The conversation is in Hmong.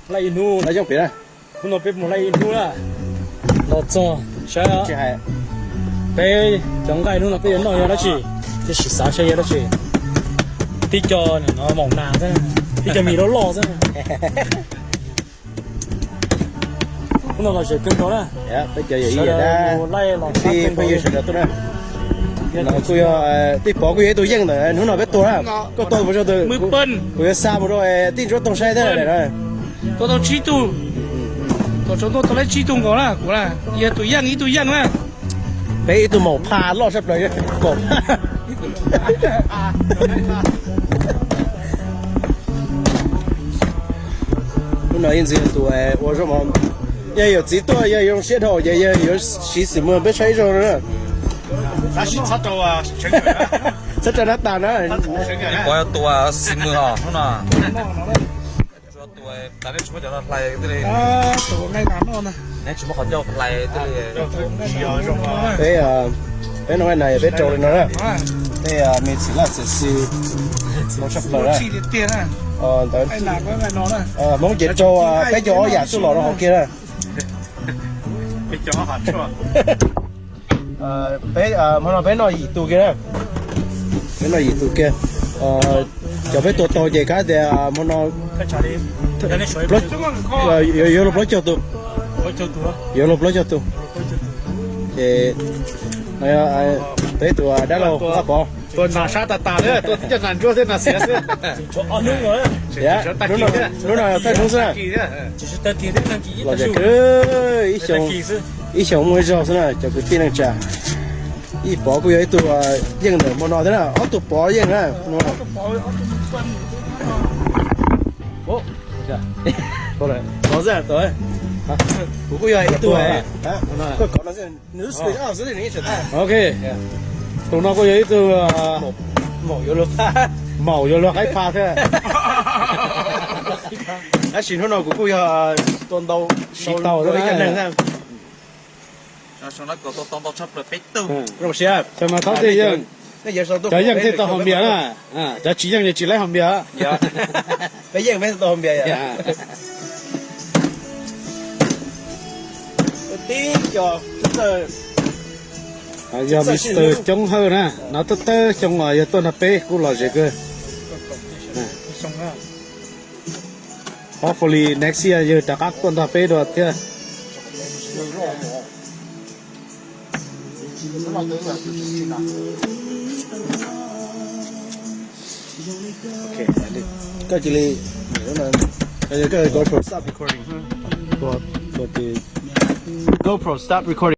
Laij ib hnub, hnub no peb mus laij ib hnub na, los txog saib peb cov nqaij hnub no peb yuav noj yog dab tsi, peb sim xav saib yog dab tsi. Tib co maum nas xwb, tib co mis loj loj xwb. Hnub no los zem kawg nkaus na. Peb cov yawm yij phooj ywg sawv daws tuaj na, kuj yog, Tij Pov kuj yog ib tug yeej ntawm hnub no peb tuaj na. Koj tuaj mus rau, kuv yuav xa mus rau tij Ntsuab Toog saib thiab. Tuaj tau tsib tug, tuaj tau tsib tug nkaus na, kuv yog tus yeej ib tug yeej na. Peb ib tug maum phaj loj sab plaws. Hnub no ib ntxwg tus ua zaub mov, yog yawm txiv tuaj yog zoo siab dhau ces yog yuav siv xim muag peb saib ib zaug na. Txhob rau nab tas na. Pov yog tus xim muag os hnub no. Peb, peb no na yog peb rau li no na. Peb me txiv laj txiv xwb, Hmoob sab plaws na. Ntawd Hmoob ces rau peb cov ob yam tuaj los rau hauv kiag na. Peb, hmo no peb noj yim tus kiag na. Peb noj yim tus kiag. Cov peb tua tau ces kav tias hmo no yuav luag plaub caug tus. Yuav luag plaub caug tus. Ces peb tus dab laug Paj Pov. Tua nas sab tas tas li, tua tib co nas ntsuab thiab nas xiav xwb. Hnub no thaij hnub xwb na. Los ib xyoo muaj ib zaug xwb na cov kwv tij neej tsa. Ib Pov kuj yog ib tug yeej ntawm hmo no thiab na, ob tug Pov yeej na. Kuv kuj yog ib tug, ok, tus no kuj yog ib tug maum yuav luag qaib pha thiab. Tab sis hnub no kuv kuj yog tua ntau siv tau ib co neeg thiab. Zoo siab mas thov tej yeej, cov yeej thiaj tau haus npias na, cov tsis yeej ces tsis laib haus npias. Peb yeej peb tau haus npias. Yog Mister Coob Hawj na, no tawb tawb xyoo uas yog tuaj nrog peb kuj lom zem kawg. Hopefully next year yawg rov qab tuaj nrog peb dua thiab. Koj cia li, GoPro stop recording. GoPro stop recording.